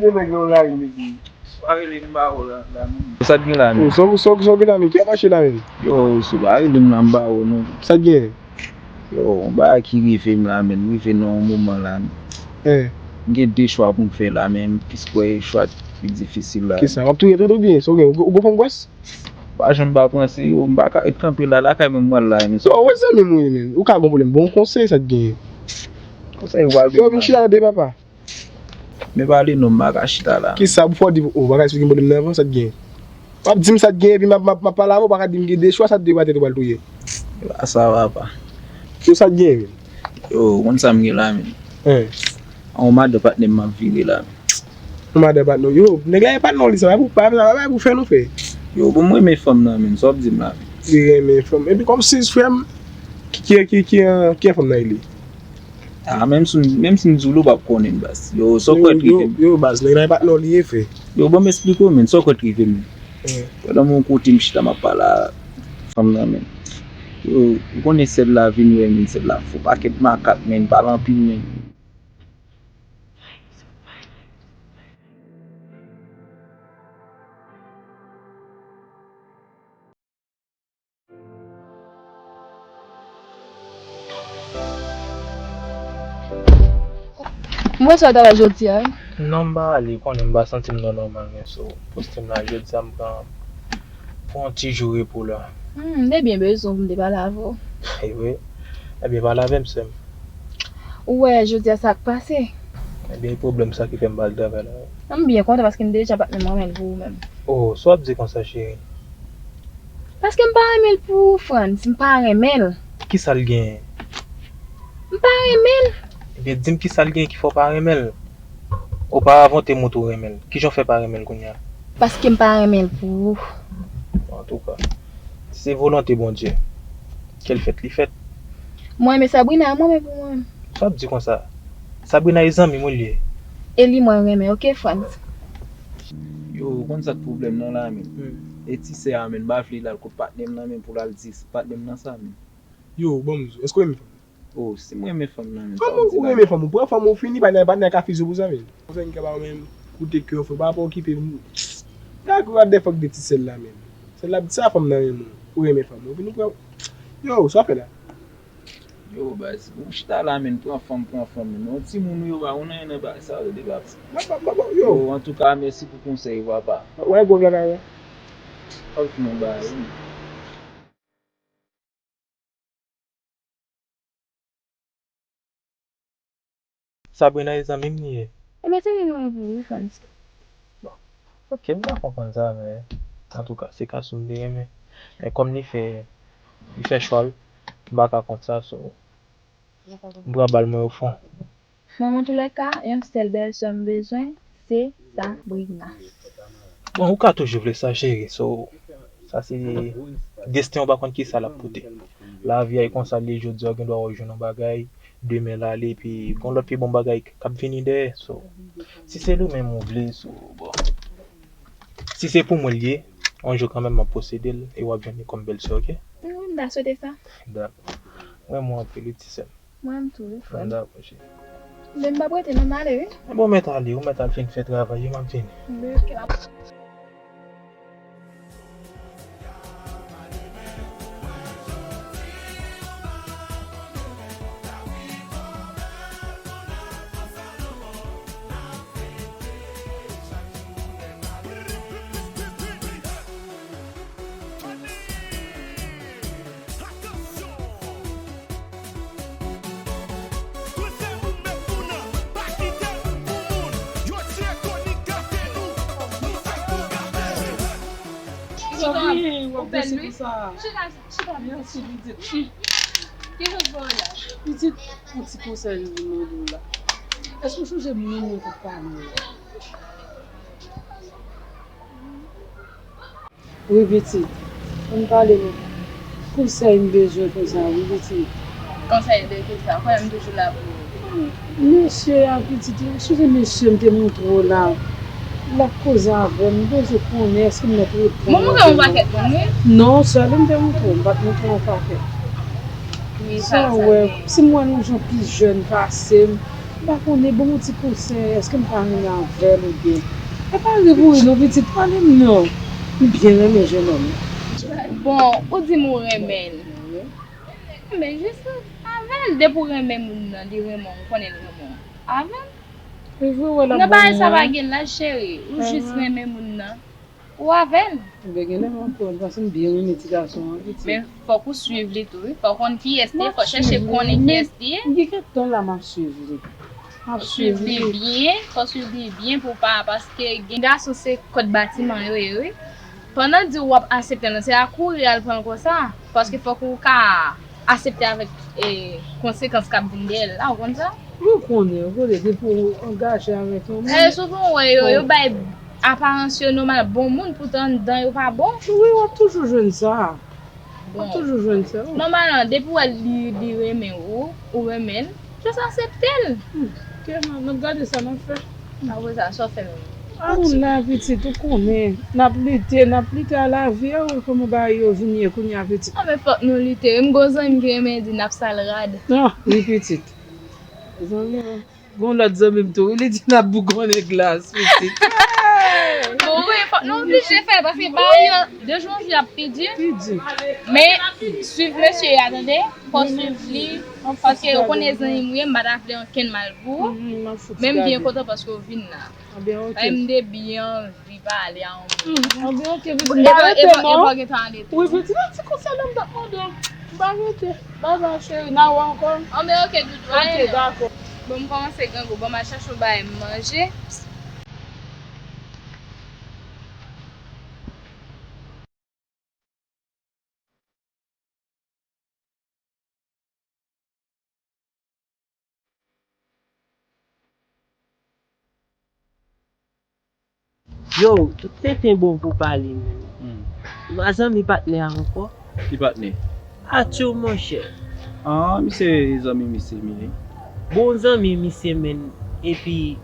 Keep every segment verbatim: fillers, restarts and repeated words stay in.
Se nèg nan lari, mesye. Pa rele m ba ou la, la menm. Sa t gen la menm? Sa, sa, sa w gen la menm? Ki ap mache la menm? Yo, sou pa rele m la m ba ou non. Sa t gen? Yo, yon bagay ki rive m la menm, rive nan yon moman la menm. Eh. M gen de chwa pou m fè la menm, m plis kwè chwa pi difisil la. Kisa? W ap touye tout oubyen? Sa w gen? Ou gon fanm gwès? Pa janm pa panse, yo, m pa ka ret kanpe la, lakay mwen m pral la menm. Sa w wè zanmi m wi menm. Ou ka gon pwoblèm. Bon konsèy sa t gen. Konsèy ou pral. Yo, vin chita tande papa. Men pale non, m pa ka chita la. Kisa pou fò di, oh, bagay si gen pwoblèm nan avan, sa t gen? W ap di m sa t gen, epi m ap, m ap, m ap pale avè w, w pa ka di m gen de chwa, sa t de pa tèt ou pral touye. E pa sa, papa. Yo, sa t gen, men? Yo, ou konn sa m gen la, men. Hein. An, yon madan patnè m m ap vire la, men. Yon madan patnè w, yo, nèg la e patnè w li, sa pa pou, pa, pa, pa pou fè nou fè. Yo, bon, m renmen fanm nan, men, sa w ap di m la, men. Li renmen fanm. Epi kòmsi, frè m, ki, ki, ki, ki, ki fanm nan ye li? Ah, menm si, menm si m di w li, w p ap konnen, baz. Yo, sa w kwè t rive m? Yo, yo, baz, nèg la e patnè w li ye, frè. Yo, ban m esplike w, men, sa w kwè t rive m? Eh. Pandan m yon kote, m chita, m ap pale a fanm nan, men. Yo, ou konnen sèl la vin wè, men, sèl la fè pakèt makak, men, pale anpil, men. Mwen sot travay jodi a, wi. Non, m pa ale, konnen m pa santi m nan nòmal, men so, poste m la jodi a, m pran, pran yon ti jou repo la. Hmm, m te byen bezwen w pou m te pale avè w. Ewe, ebyen, pale avè m, sè m. Ou wè, jodi a sa k pase? Ebyen, e pwoblèm sa ki fè m pa al travay la. M byen kontan paske m deja pa t menm renmen l pou ou menm. Oh, sa w ap di konsa, cheri? Paske m pa renmen l pou ou, Frantz. M pa renmen l. Kisa l genyen? M pa renmen l. Ebyen, di m kisa l genyen ki fè w pa renmen l. Oparavan, w te montre w renmen l. Kijan w fè pa renmen l kounye a? Paske m pa renmen l pou ou. Antouka, si se volonte Bondye, ke l fèt, li fèt. Mwen renmen Sabrina, mwen renmen pou mwen. Sa w ap di konsa? Sabrina e zanmi m wi l ye. E li mwen renmen, oke, Frantz? Yo, ou konn sa k pwoblèm nan la, men. Hmm. E ti sè a, men, m pa vle l al kot patnè m nan, men, pou l al di patnè m nan sa, men. Yo, ban m di w, èske w renmen fanm nan? Oh, si m renmen fanm nan, men, sa w ap di la? Ou renmen fanm ou, pran fanm ou, fini, patnè, patnè ka fizi w pou sa, men. Konsèy m ka ba w, men, koute kè w, frè, pa, pa okipe m. Gad, gad de fòk de ti sèl la, men. Sèl la ap di sa, fanm nan renmen w, ou renmen fanm ou, epi nou pran. Yo, sa w ap fè la? Yo, baz, bon, chita la, men, pran fanm, pran fanm, men. Yon timoun ou yo, pa konn anyen nan bagay sa yo, de baz. Yo. Yo, antouka, mèsi pou konsèy ou, papa. Wè, gwo grann avè. Fòk nou bay, wi. Sabrina e zanmi m li ye. Ebyen, se li mwen pou ou, Frantz. Bon. Oke, m ta konprann sa, men antouka, se Kasou m te renmen. Men kòm li fè, li fè chwa l, m pa ka kont sa, so, m pran bal mwen o fon. Mwen, antoulèka, yon sèl bèlsè m bezwen, se Sabrina. Bon, ou ka toujou vle sa, cheri. So, sa se desten w pa konn kisa l ap pote. Lavi a e konsa l ye, jodi a w gen dwa w jwenn yon bagay, demen l ale, epi gon lòt pi bon bagay k ap vini dèyè. So, si se li menm ou vle, so, bon. Si se pou mwen l ye, yon jou kanmenm m ap posede l, e w ap jwenn li kòm bèlsè, oke? Wi, m ta swete sa. Dakò. Mwen, mwen anpil, wi, ti sè m. Mwen menm tou, wi, frè m. Dakò, cheri. Men m p ap rete non, m ale, wi. Bon, mèt ale, ou mèt al fin fè travay ou, m ap vini. Men, oke, m ap. Sa vini, w ap danse konsa. Mèsi, pitit. Ki jan w la? Pitit, yon ti konsèy m vin mande w la. Èske w sonje moun ou te pale la? Wi, pitit. Ann pale non. Konsèy m bezwen konsa, wi, pitit. Konsèy de kisa? Ou konnen m toujou la pou ou. Mesye a, pitit, se mesye m te montre w la. L ap koze avè m, m bezwen konnen èske m mèt reponn. Bon, montre yon pakèt moun, wi. Non, sèl ou m te montre w, m pa t montre w yon pakèt. Wi, sa, sa w wè, si m wè nou jan pi jèn pase m, M pa konnen, ban m yon ti konsèy, èske m ka renmen avè l oubyen. E pa ri pou ri non, pitit, pale m non. M byen renmen jennonm nan. Bon, ou di m ou renmen l. Men jis avè l, depi w renmen moun nan, li renmen w, ou konnen l renmen w. Avè l. Nan bagay sa pa gen laj, cheri. Ou jis renmen moun nan. Ou avè l. Ebyen, genlè m ap pran, paske m byen renmen ti gason an, pitit. Men fòk ou swiv li tou, wi. Fòk ou konn kiyès li ye, fòk chèche konnen kiyès li ye. M gen kèk tan la m ap swiv li. M ap swiv li byen, fòk swiv li byen pou pa, paske gen gason se kòd batiman yo ye, wi. Pandan di w ap aksepte l, se a kouri al pran l konsa, paske fòk ou ka aksepte avèk, e, konsekans k ap vin dèyè l la, ou konn sa? Ou konnen, ou konnen, depi w angaje avèk yon moun. E, souvan w wè yo, yo bay aparans yo nòmal bon moun, poutan anndan yo pa bon. Wi, w ap toujou jwenn sa. W ap toujou jwenn sa. Nòmalman, depi w wè li, li renmen ou, ou renmen l, jis aksepte l. Hmm. Ok, n ap gade sa n ap fè. Apre sa, sa w fè menm? Ou la, pitit, ou konnen. N ap lite, n ap lite a lavi a, ou wè kòman bagay yo vin ye kounye a, pitit. A, men fòk nou lite. M gon zanmi m ki renmen di n ap sal rad. Ah, wi, pitit. Zanmi an. Gon lòt zanmi m tou, wi, li di n ap bougonnen glas, pitit. Bon, wi, fòk nou oblije fè, paske bagay yo, de jou an jou, ap pi di. Pi di. Men, swiv mesye a, tande. Fò swiv li, paske ou konnen zanmi m ye, m pa ta vle ankenn mal pou ou. Men m byen kontan paske ou vin la. Ebyen, ok. Paske m te byen anvi pale a yon moun. Ebyen, ok, pitit, m pa rete non. Wi, pitit, ti konsèy la m t ap mande w. M pa rete. Babay, cheri, n a wè ankò. Ebyen, ok, doudou, ok, dakò. Bon, m kòmanse grangou. Bon, m al chache yon bagay m manje. Yo, tenten bon pou pale, menm. Hmm. Ma zanmi patnè a ankò. Ki patnè? Atyo, monchè. Ah, misye zanmi misye, Mili. Bon zanmi misye, menm. Epi,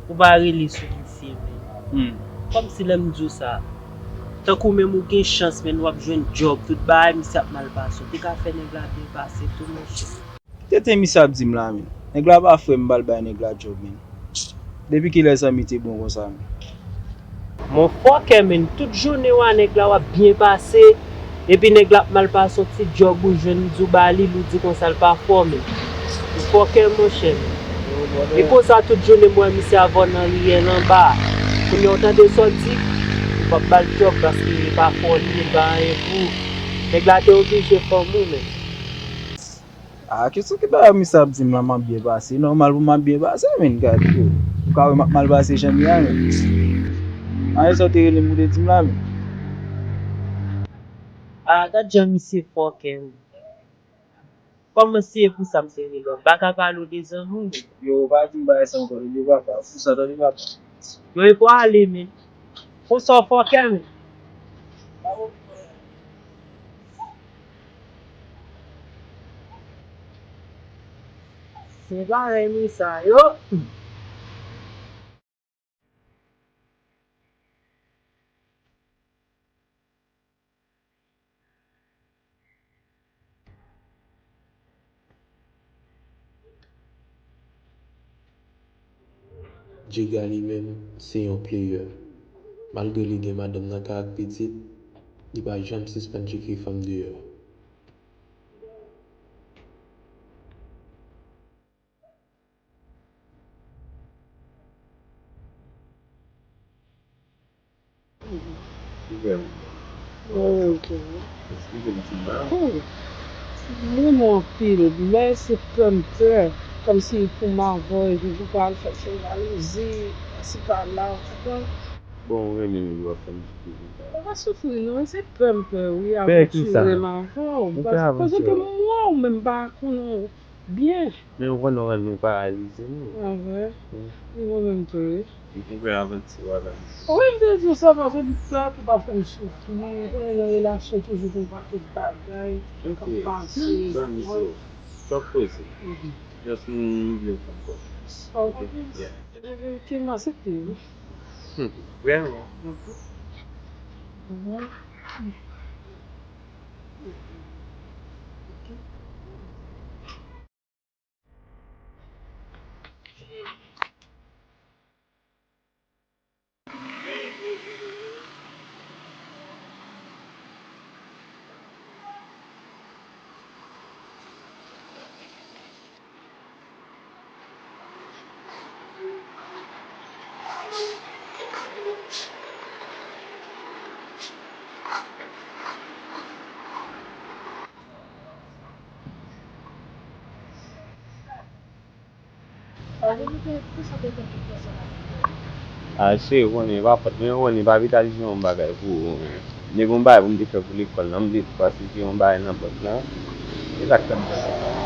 ou pa rele sou misye, menm. Hmm. Kòmsi lè m di w sa, tankou menm ou gen chans, menm w ap jwenn djòb, tout bagay, misye ap mal pase w. Te ka fè nèg la byen pase tou, monchè. Tenten misye ap di m la, menm. Nèg la pa frè m, m al bay nèg la djòb, menm. Depi kilè zanmi te bon konsa, menm? Mon fòkè, menm, tout jounen w a nèg la w ap byen pase, epi nèg la ap mal pase w ti djòb ou jwenn, di w ba li, li di konsa l pa fè w, menm. Ou fòkè, monchè, menm. E konsa tout jounen m wè misye avè w nan riyèl anba. Kounye a w tande sa w di, ou p ap ba l djòb paske li pa fè w li, li pa anyen pou ou. Nèg la te oblije fè w, menm. Ah, kesyon ki bagay misye ap di m la, m ap byen pase. Nòmal pou m ap byen pase, menm, gade yo. Ou ka wè m ap mal pase jan m ye a, menm. Ah, e sa w te rele m pou te di m la, menm. Ah, gad jan misye fòkè, menm. Kòman se pou sa m te rele w? M pa ka pale w de zanmi w, menm. Yo, ou pa di m bagay sa ankò, tande papa. Pou sa, tande papa. Yo, e pou ale, menm. Pou sa w fòkè, menm. Se parèy moun sa yo. Jega li menm, se yon player. Malgre li gen madanm nan kay ak pitit, li pa janm sispann tcheke fanm deyò. Ou vrèman bèl. Ou menm tou. Eskize m ti mal. Hmm. M renmen w anpil, men se pè m pè, kòmsi pou m avè w epi pou pa al fè sou jalouzi, si pa la, ou konprann? Bon, ou renmen m epi w ap fè m soufri konsa. Ou pa soufri non, se pè m pè, wi, avanture m avè w. Pè kisa? Ou pè avanture. Paske m wè w, men m pa konnen w byen. Men ou konn nou rann nou paralize, non? A vre? Wi. Li mwen menm tou, wi. Ou pè avanti w avè m. Wi, m te di w sa paske m pè pou pa fè m soufri. Ou konnen nan relasyon toujou gen yon pakèt bagay k ap pase. Ok. Zanmi, so, w ap poze. Mhm. Just m vle w fè m konfyans. Ok? Ok. Yeah. Ebyen, ok, m aksepte, wi. Hmm. Vrèman? Mhm. Mhm. Ok. Ou te, pou sa te fè tout fè sa la. A, cheri, ou konnen, pa fòt mwen, ou konnen, pa pita jwe yon bagay pou ou, men. Nèg yon bagay pou m te fè pou lekòl la, m te pase se yon bagay nan pòt la. E sa k fè m fè sa.